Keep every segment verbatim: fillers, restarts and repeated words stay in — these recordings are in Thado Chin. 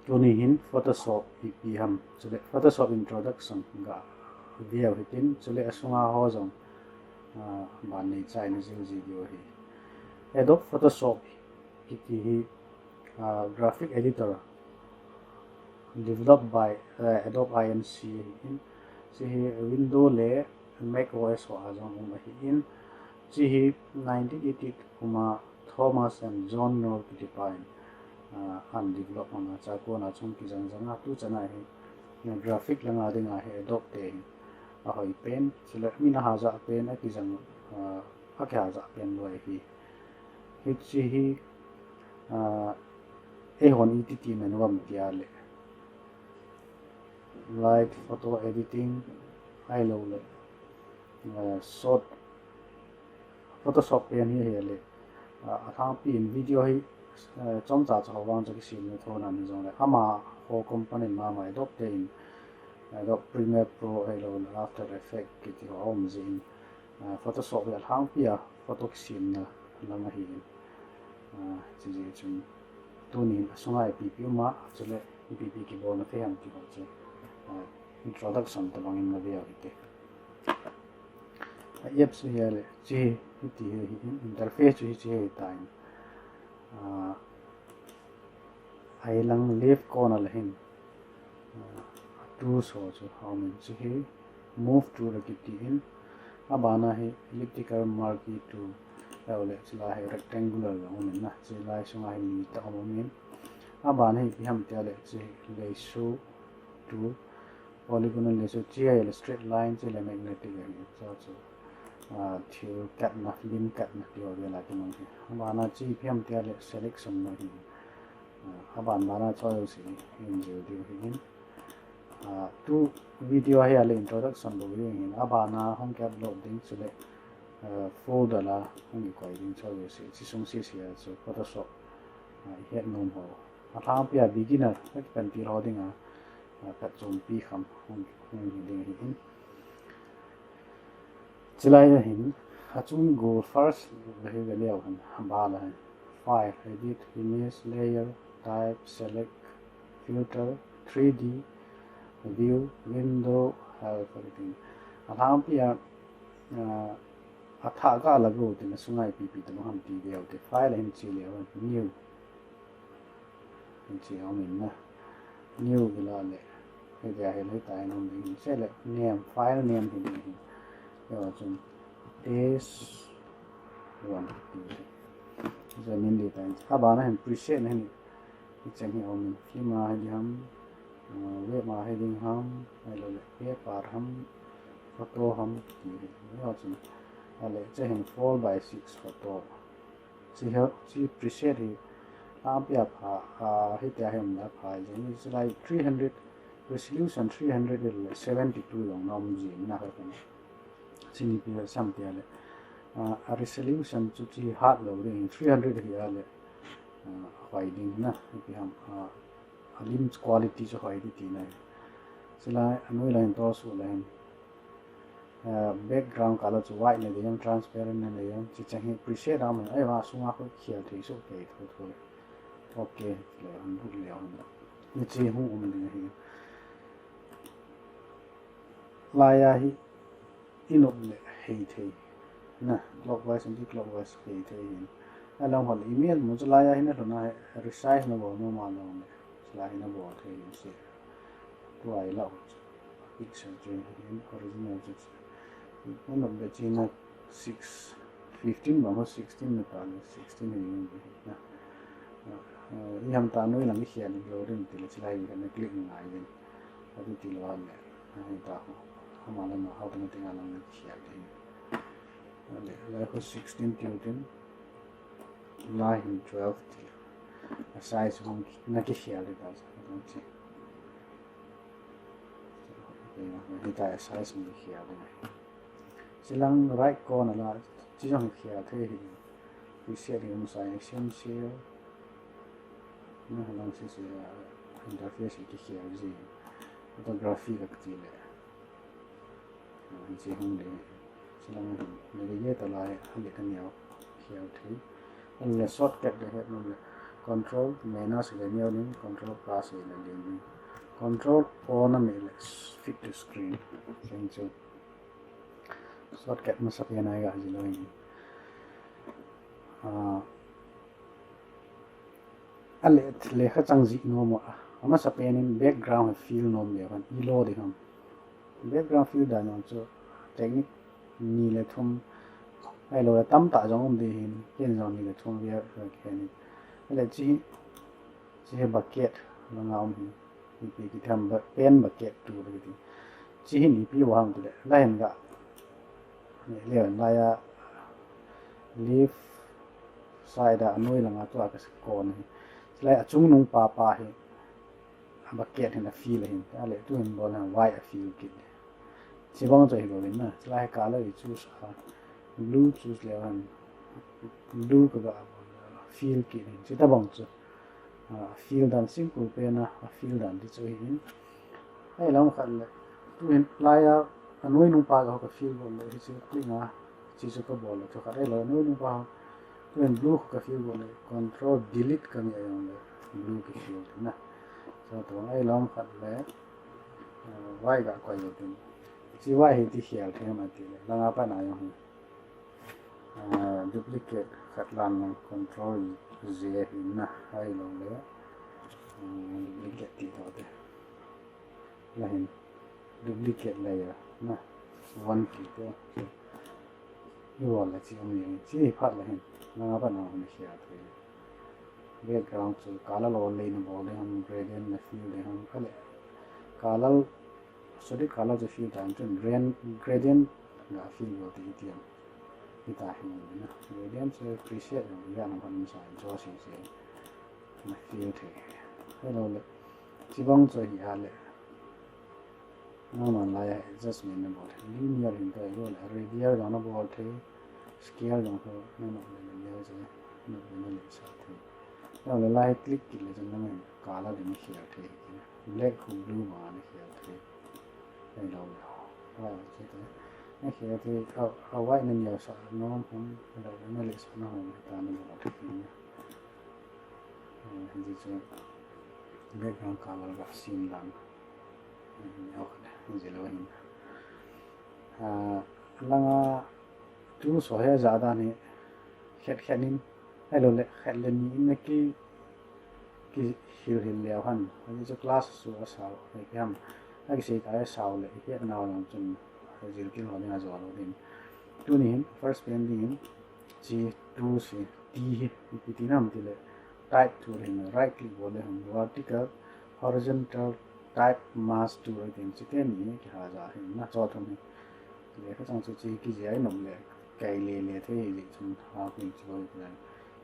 Tuni hin Photoshop ipi ham, chule Photoshop introduction ga veu hitin, chule asunga ho jong, ah, ban neicha in jing ji diu ahi. Adobe Photoshop kiti hi, ah, graphic editor developed by, eh, Adobe I N C ahin, hiche hi Windows le Mac O S ho a jong um ahin, hiche hi nineteen eighty kum a Thomas and John Knoll kiti pa in, ah, ahin develop anga, chua kona chun kijang jang a, tu chan a hi, ah, graphic langa dinga hi Adobe te hi ahoi pen, chule min ahajah pen, akijang, ah, akihajah pen loi ahi. Hiche hi, ah, eihon iti ti men uvam tia le, light photo editing, ahilou le, ah, short Photoshop pen hi ahile, ah, alhangpi in video hi, eh, chomcha cha ho vang chu kisemna thona hi jongle, amaho company mama Adobe te in, Adobe Premiere Pro ahilou le After Effects kiti ho aum jin, ah, Photoshop hi alhangpi a photo kisemna lang ahin, ah, hiche jeh chun tuni hin asunga ipi ipi um a, chule ipi ipi kibolna thei ham ti ho chu, ah, introduction tabang in na veu hite. A apps hi ahile, hiche hi, hiti hi, hi, interface chu hiche hi ahitan. Ah, ahilang left corner a hin, ah, tools ho chu aumin, hiche hi move tool akiti in, abana hi elliptical marquee tool, ahile chulai hi rectangular jong umin na, chulai sunga hi ni tah aumin, abana hi ipi ham tia le, hiche hi lasso tool, polygonal lasso, hiche hi straight line, chule magnetic ahi, chua chu, ah, thil katna, lim katna ti ho vel a kimang hi. Abana hiche ipi ham tia le selection na hi. Ah, aban bana choi jouse hin jil diu ahin. Ah, tu video hi ahile introduction bou ding ahin. Abana hung ki upload ding chule, ah, folder la hung kikoi ding choi jouse. Hiche sung sese a chu Photoshop, ah, ihet nom ho, alhangpi a beginner, akipan til ho dinga, ah, phatchompi kham hung, hung hi ding ahin. Chulai a hin, achung go first, la hi ve leu hen, abal a hin, file, edit, image, layer, type, select, filter, three D, view, window, help, everything. Alhangpi a, ah, athah ga la go tin asunga ipi ipi tabang ham ti veu te, file a hin che leu hen, new. Hiche aumin na. New ila le. Hitia hi le tah in um ding. Hiche le name, file name hi ding ahi. Hiche chun test one ti. Hiche min di tan. Abana hin preset na hin. Hiche hi aumin. Film a hi ding ham. Uh, web a hi ding ham. Ahilou le paper ham. Photo ham ti hi. Hiche chun. Ahile hiche hin four by six photo. Hiche hi, hiche preset hi, api a pha, a, hitia hi umna pha, hiche hi, hiche lai three hundred, resolution three hundred le seventy-two jong na um jin na ka kona. Hiche ni ipi ham tia le, a, a resolution chu hiche hat lou ding, three hundred hi ahile, a, hoi ding na, ipi ham, a, a lim quality chu hoi ding tina ahi. Hiche lai, anoi lai hin toh suh lai hin. Eh, background color chu white na ding ham, transparent na ding ham, hiche hi preset a um, ahivang sunga khu khel thei soh kei thotho le. Ok, le hung lut le hung. Hiche hung um ding ahi. Lai a hi i nop le hei thei. Na, clockwise, anti-clockwise hei thei hin. Along hol email mun chu lai a hi na lhun a hi resize na bol nom a lou le. Lai hi na bol thei hin se. Tua i lau chu. Pixel chu hin original chu. I nop le hiche na six, fifteen bang ho sixteen na ta le sixteen hi hin na. Eh, i ham ta noi lang i khel lou ding ti le hiche lai hi na click ngai ding. Ati ti lou le. Ahi ta ho. Ama le ma automatic a lang na kikhel ding. Ale, lai khu sixteen tiu tin. Lai hin twelve tiu. A size hung na kikhel ding ta sa. Hita a size hung kikhel ding. Hiche lang right corner la, hiche jong kikhel thei hi. Preset hi hung sai essential. Na lang se se, ah, interface hi kikhel ji. Photography ka ti le. Ah, hiche hung le. Hiche lang hi. Navigator lai, hale ka neo. Khel thei. Ahile shortcut ka het nom le. Control minus le neo ding, control plus le neo ding. Control O na meh le fit to screen. Chen chu shortcut masapen a iga jih lou hin. Ah, a le, lekha chang jih nom a. Amasapen in background fill nom le ban i lo ding ham. Background fill dan jong chu technique ni le thum, ahilou le tamtah jong um ding hin, ken jong ni le thum via, via khen in. Ahile chi hi, chi hi bucket langa um hi, ipi kiti ham, ba-, pen bucket tool kiti. Chi hin ipi ham tile, la hin ga, ni le la ya, left side a, anoi langa tua ka kon hi. Chulai achungnung pa pa hi, a bucket hin a fill ahin, ahile tu hin bol hin white a fill kit. Chibang chu hilou in na, chulai color i choose a, blue choose le han, blue ka ga fill kit in, chuti bang chu, ah, fill dan simple pen a, a fill dan ti chu hin. Ahilou khat le, tu hin lai a, anoi nung pa ga ka fill bol le, hi chu click a, chi chu ka bol le, chu khat ahilou, anoi nung pa, tu hin blue ka fill bol le, control delete ka ni a jong le, blue ka fill na. So, tu ahilou khat le, ah, white ga koi le tin. Chi white hi ti khel thei ma ti le, langa pa na jong hi. Ah, duplicate khat lan lang control J hi na, ahilou le, ah, duplicate ti tho te. La hin duplicate layer na, one kiti. I bol le chi um jeng, chi phat le hin, langa pa na hin khel thei. Background chu color lo le na bol le ham, gradient le fill le ham, ahile color, solid color chu fill dan chun gran-, gradient ga fill bol ti ti am. Hita hi na, gradient chu preset jong ya na ban sa jo sing sing. Na fill thei. Ahilou le, chibang chu hi a le. Nangman lai a adjustment na bol thei. Linear hin ka bol le, radial jong na bol thei. Scale jong ho, na nok le na neo chu, nok le na le sa thei. Ahilou le lai click kit le chun nangin color ding na khel thei. Black khu blue ma na khel thei. Ahilou le. White chu te. Na khel thei, a, a white na neo sa nom hung, ahilou le na le sa na hung, ta na bol thei. Eh, hiche chu background color ga sim dan. Eh, ok, hiche lou hin. Ah, langa tu so he ja dan hi khet khet in, ahilou le khet le ni in na ki, kihil hil leu hen. Hiche chu class chu a sao, eh, ki ham. A kisei ta a sao le, het nau lang chun, eh, jil kil ho ding a jo lou ding. Tuni hin, first pen ding hin, chi tu si. Ti hi, ipi ti nam ti le, type tool hin, right click bol le hin, vertical, horizontal, type mask tool tin, chite ni hi kiha ja hin, na cho thum hi. Le kha chang chu chi kijia i nom le, kai le le thei hi chun ha pin chu bol le.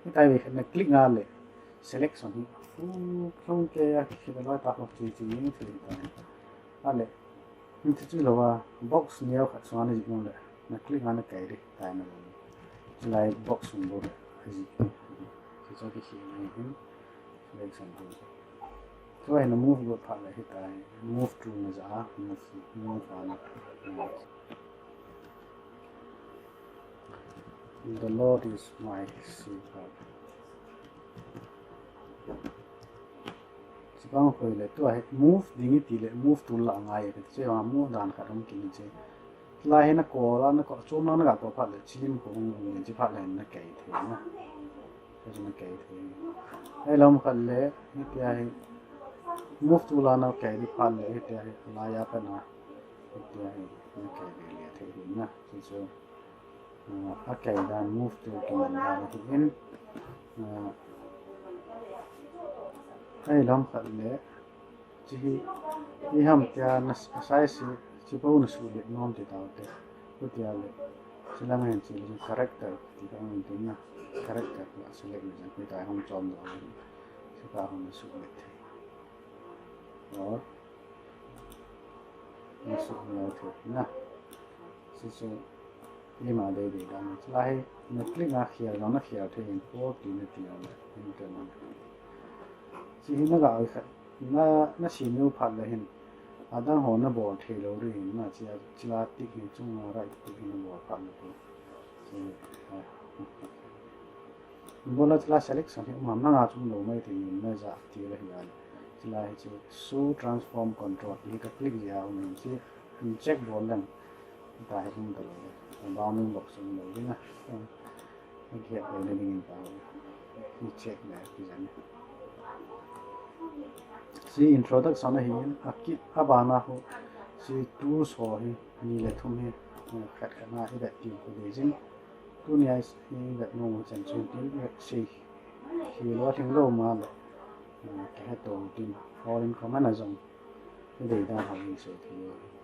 Hitia hi na click nga le, selection hi, fu, thong ke a, ki loi ta ko chi chi ni thei ta. A le, Hiche chu lou a, box neo khat sunga na jih nom le, na click a na kai ding, tai na lou. Chulai box sung bou le, a jih. Hiche chu kikhel na hin, selection tool. Chulai na move got phat le hitia hi, move tool na ja a, move, move a na. The Lord is my shepherd. Chibang khoi le, tua hi move ding i ti le, move tool la ngai, ka ti chu, a move dan khat um kit ni chu. Lai hi na ko la, na ko, chom lang na ga ko phat le, chilim ko hung um ni chi phat le na kai thei na. Ka chu na kai thei. Ahilou khat le, hitia hi move tool la na kai ding phat le, hitia hi, la ya pa na. Hitia hi, na kai le le thei na. Chu chu. Ah, a kai dan move tool kiman dan ahi in. Ah, ahilou khat le, chi hi, i ham tia na s-, a size hi, chi bou na suhlet nom ti tau te. Hitia le, chi lang hin chi le character ti ka ang tin na, character la select le chan, hitia hung chom doh le, chi ka hung na suhlet thei. Or, na suhlet thei na. Chi chu, Lima dei dei dan. Chulai hi na click a khel jong na khel thei in, four ti na ti jong le, enter na. Chi hi na ga oi khat, na, na sim lou phat le hin, adang ho na bol thei lou ri hin na, chi a, chila tick hin chunga right tick hin na bol phat le tu. Chi, ah, Bol a chila selection hi um ham, nanga chu um lou mai thei in, naja ti la hi a le. Chila hi chu show transform control ti hi ka click jia um in, chu in check bol leng. Ta hi um ta lou le. Bounding box um lou ding a. Hi kihet lou le ding in ta lou. Hi check le ki jan. Chu introduction ahi in, a kit a bana hu. Chu tools ho hi ni le thum hi, eh, khat khat na i vet ti khu dei jing. Tunia i vet nom chan chun tin, i vet sei hi lo, lhing lou ma le, eh, ka he to tin, all in common a jong i dei dan ho i sei thei.